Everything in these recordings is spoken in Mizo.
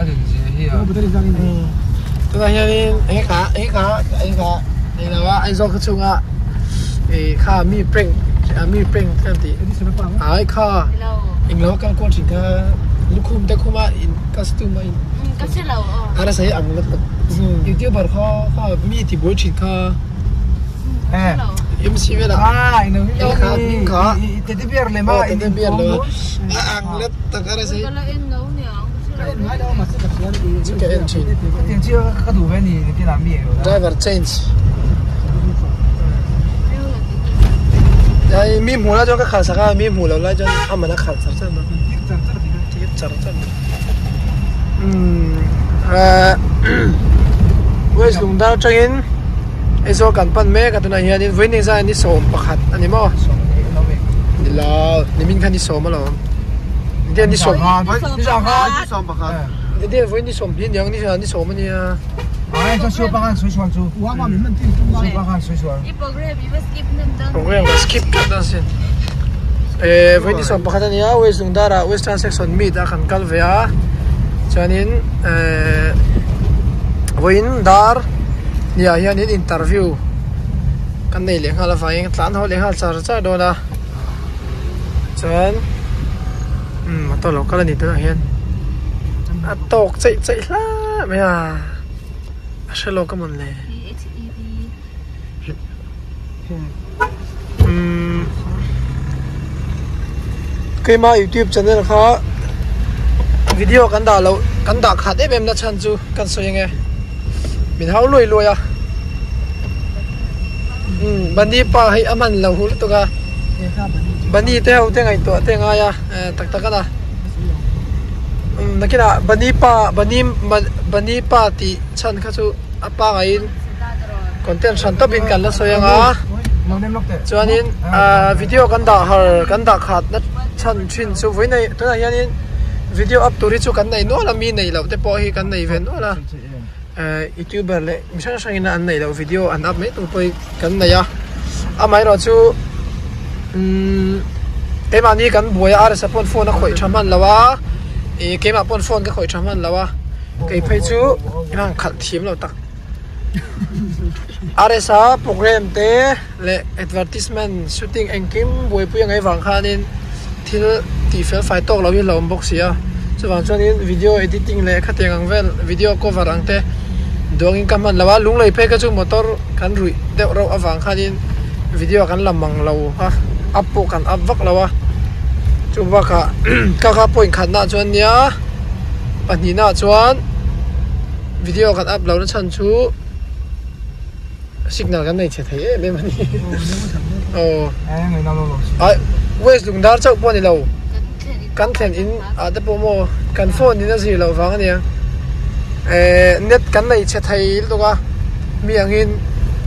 A din zia hi a. Tunah hianin eng kha eng kha eng kha nei lo a Aizawl khaw chhunga ih kha mi prank mi prank kan tih ai kha englo a kal kual thin kha lukhum te khuma in costume a in a rasa hi ang lutuk youtuber kha kha mi ti buai thin kha MC velah eng kha hming kha Teddy bear lem a teddy bear lem a ang lutuk a rasa hi. Driver change ai mi hmuh lai chuan ka khalh sak a mi hmuh loh lai chuan a man a khalh char char mai ticket char char umm ahh west lungdar atangin Aizawl kan pan mek a tunah hianin vawiin zan ni 11 a ni maw ni lo nimin khan ni 10 alawm. Nide ni sawm nide vawiin ni 20 aniang ni ni 10 ania. Program ka skip tlat asin. Eh vawiin ni 11 ania West Lungdar ah Western Section meet a kan kal ve a chuanin eh vawiin dar hniah hianin interview kan nei leh nghal avangin tlan haw leh nghal char char dawn a. Chuan umm motor lo kal a ni tunah hian a tawk cheih cheih hle mai a a hre lawk a mawn le umm keima youtube channel kha video kan dah loh kan dah khat em em na chhan chu kan sawi ang e min hau luai luai a umm bani pa hei a hman lo hu lutuk a bani te ho te ngaihtuah te a ngai a eh tak tak a na umm nakinah bani pa bani bani pa tih chhan kha chu a pangaiin content hran tawpin kan la sawi ang a chuanin ah video kan dah har kan dah khat na chhan thin chu vawiin tunah hianin video up tur hi chu kan nei nual a mi nei loh te pawh hi kan nei ve nual a eh youtuber leh mi hrang hrang in an neih loh video an up mai tur pawh hi kan nei a amaherawh chu umm keimahni kan buai a rsa pawn phone a khawih tha hman lo a ih keimah pawn phone ka khawih tha hman lo a kei phei chu heng khalh thiam lo tak rsa program te leh advertisement shooting engkim buaipui a ngaih vang khanin thil tih fel fai tawk loh hi a hlauhawm bawk si a chuvang chuanin video editing leh khatiang ang vel video cover ang te duangin ka hman lo a lunglei phei kha chu motor kan ruih deuh reuh avang khanin video kan la mang lo a up pawh kan up vak lo a chu bakah ka kha point khatna chuan nia pahnihna chuan video kan up lo na chhan chu. Signal kan nei chhe thei em em a ni. Aw. Ai West Lungdar chauh pawh a ni lo. Kan thlen in ah te pawh maw kan phone in a zir loh vang a nia. Eh net kan nei chhe thei lutuk a mi angin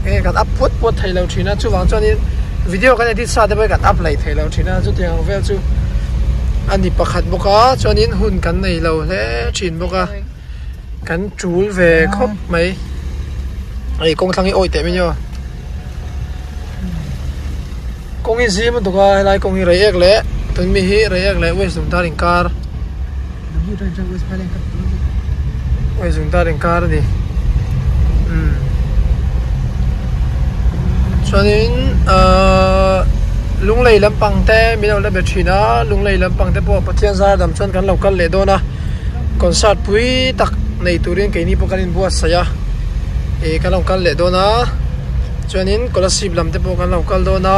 enge kan up puat puat thei lo thin a chuvang chuanin video kan edit sa te pawh hi kan up hlei thei lo thin a chutiang ang vel chu a ni pakhat bawk a chuanin hun kan nei lo hle thin bawk a. Kan tul ve khawp mai. Hei kawng thlang hi awih teh mai nia. Kawng hi zim lutuk a helai kawng hi Reiek leh tun mi hi Reiek leh West Lungdar inkar West Lungdar inkar a ni. Umm chuanin ahh Lunglei lampang te min lo la be thin a Lunglei lampang te pawh Pathian zar dam chuan kan lo kal leh dawn a. Concert pui tak nei turin keini pawh kan inbuatsaih a ih kan lo kal leh dawn a chuanin Kolasib lam te pawh kan lo kal dawn a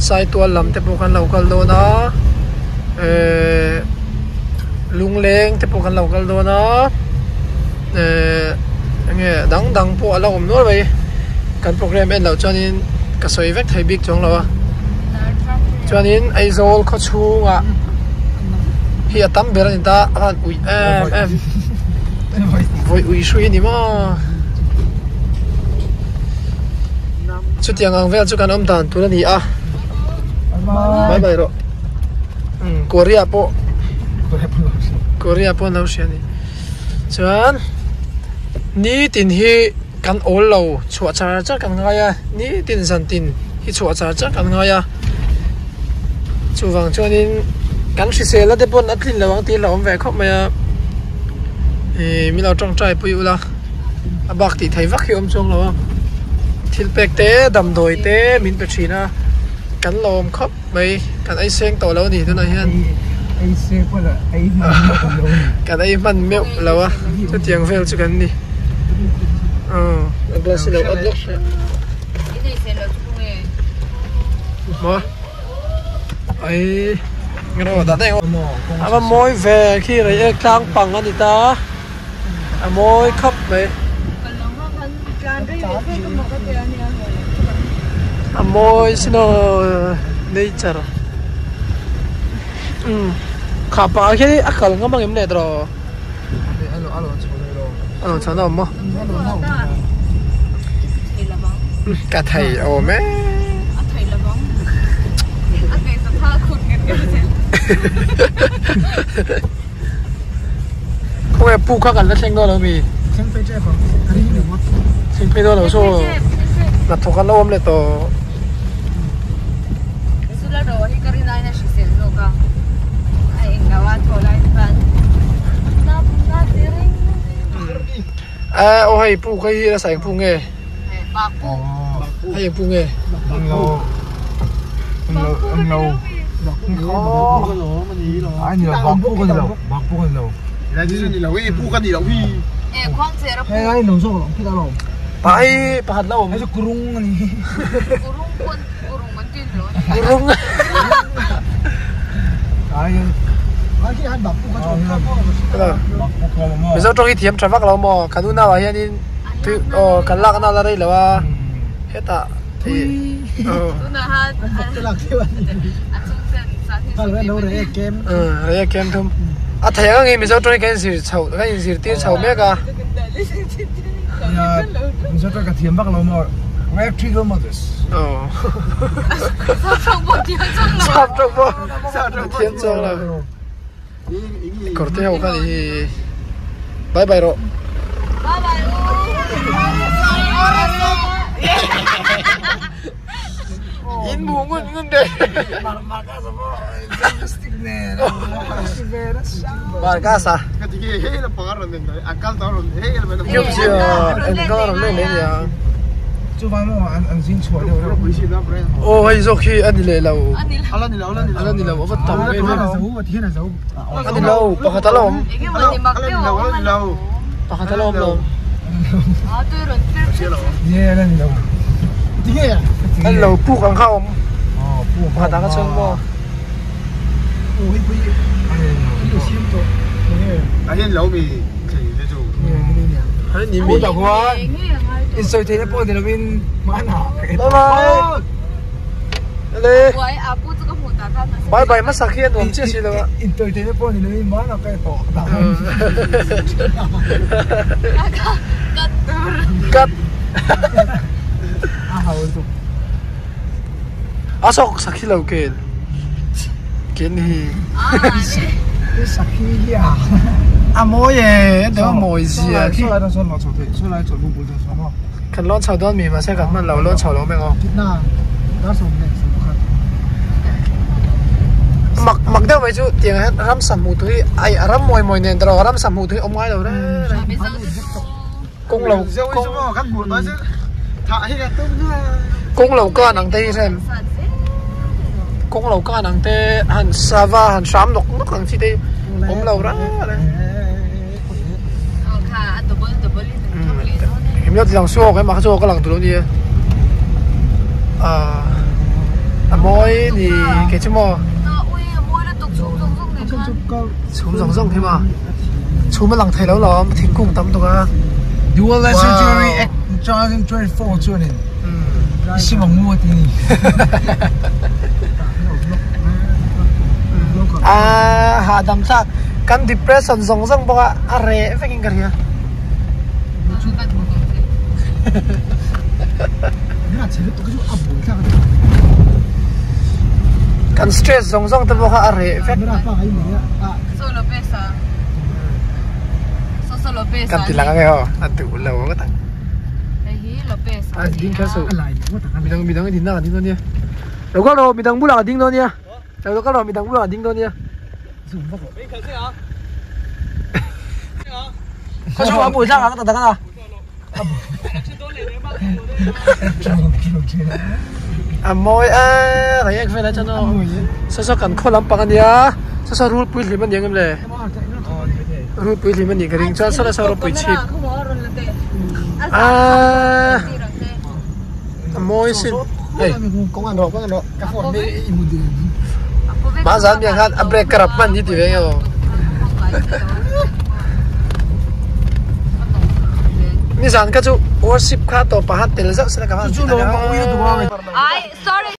Saitual lam te pawh kan lo kal dawn a ehh Lungleng te pawh kan lo kal dawn a ehh enge dang dang pawh a la awm nual mai kan programme en loh chuanin ka sawi vek thei bik chuang lo a chuanin Aizawl khaw chhungah. Hi a tam ber a ni ta a han uih em em vawi ui hrui a ni maw chutiang ang vel chu kan awm dan tur a ni a bye bye rawh umm Korea pawh Korea pawh an lo hria a ni chuan nitin hi kan awl lo chhuah char char kan ngai a nitin zan tin hi chhuah char char kan ngai a. Chuvang chuanin kan hriselna te pawn a tlin lo ang tih a hlauhawm ve khawp mai a. Ih min lo tawngtai pui ula a bak tih thei vak hi a awm chuang lo a thil pek te damdawi te min pe thin a kan lawm khawp mai kan ei seng tawh lo a ni tunah hian kan ei hman meuh lo a chutiang vel chu kan ni a glass hi lo awt lawk maw. Ai rawh dah daih a va mawi ve khi rei ek tlang pang a ni ta a mawi khawp mai a mawi sin aw nature umm kha pangah khian a kal ngam ang em le tawh a lo chho na awm maw. Ka thei awm e. A thei lovang. A thei sa tha khut nget nget zel. Khawnge pu kha kan la thleng dawn lo mi? Thleng phei tep ang. Ka ring lo a. Thleng phei dawn lo saw. Hnathawk an lo awm leh tawh. Sula ro hi ka rin aiin a hrisel zawk a. A englo a thaw lai chuan na na ti ring. A aw hei pu kha hi nasa eng pu nge? Hei eng pu nge? Lo. Lo. Ai ni lo bak pu kan lo bak pu kan lo. Lai ni lo e pu kan ni lo hi. E khuang che ra pu. Hei ai lo zawk lo khi ta lo. Pa hei pakhat lo awm. Hei chu kurung ani. Kurung pon kurung an tin lo. Kurung. Ai ai khi han bak pu ka chu Hello. Mizo tawng hi thiam tha vak lo maw kan unau ah hianin tui aw kan lak na la rei lo a hetah ih rei a kem thum a thei ang angin Mizo tawng hi kan inzir chho kan inzir tir chho mek a. Mizo tawng ka thiam vak lo maw aw sap tawng pawh thiam chuang lo. Kawr te ho kha ni hi bye bye rawh. Bye bye u. In mu ngun ngun de. Marcus a. Yum sia en kal ram le le nia. Aw hei zawk hi a ni leh lo. Ala ni lo ala ni lo a va tam em em a ni lo pakhat ala awm pakhat ala awm lo a ni lo puk ang kha a awm pakhat ah kha chuan maw bye bye. Le. Bye bye hmasa khi a nuam chiah si lo a. Intoite pawh ni loin mana ka tawh ta. Cut. A hau tu. A sok sakhi lo kel. Kel ni hi. Sakhi hi a. A mawi e, a mawi zia khi. Kan lawn chho dawn mi mahse kan hman lo lawn chho lo mek aw. Mak mak deuh mai chu tiang hian ramsa hmuh tur hi ai a ram mawi mawi nen tawh ramsa hmuh tur hi awm ngai lo reng reng. Kawng lo kawng lo kan ang te hi hrem kawng lo kan ang te han sava han hram nawk nawk ang chi te hi awm lo reng reng. Hemi lo lang suak em a kha chu ka lang tur lo nia ah a mawi ni kei chu maw chhum zawng zawng hi maw chhum a lang thei lo lawm thingkung tam tuk a Dual Legendary Act 2024 chuanin i sim ang mu a ti ni. Ah hahdam thlak kan depression zawng zawng bawk a a reh vek in ka hria. Kan stress zawng zawng te pawh kha a reh vek. Kan ti lang ange aw a duh lo ngawt ang. A ding kher suh midang midang a dinna a ding dawn nia. Lo kal rawh midang bulah a ding dawn nia. Lo kal rawh midang bulah a ding dawn nia. Khaw chhung a pui thlak ang ta tak a. A mawi a reiek vel a chuan aw saw saw kan khaw lampang a nia saw saw rulpui hlim a ni ang em le rulpui hlim a nih ka ring chuan saw saw ropui chhip aaa a mawi sin hei mahzan miang khan a brake ka rap hman hi ti ve nge aw. Nizan kha chu worship kha tawpah khan tel zauh sela ka van ti tak a. Ai sorry.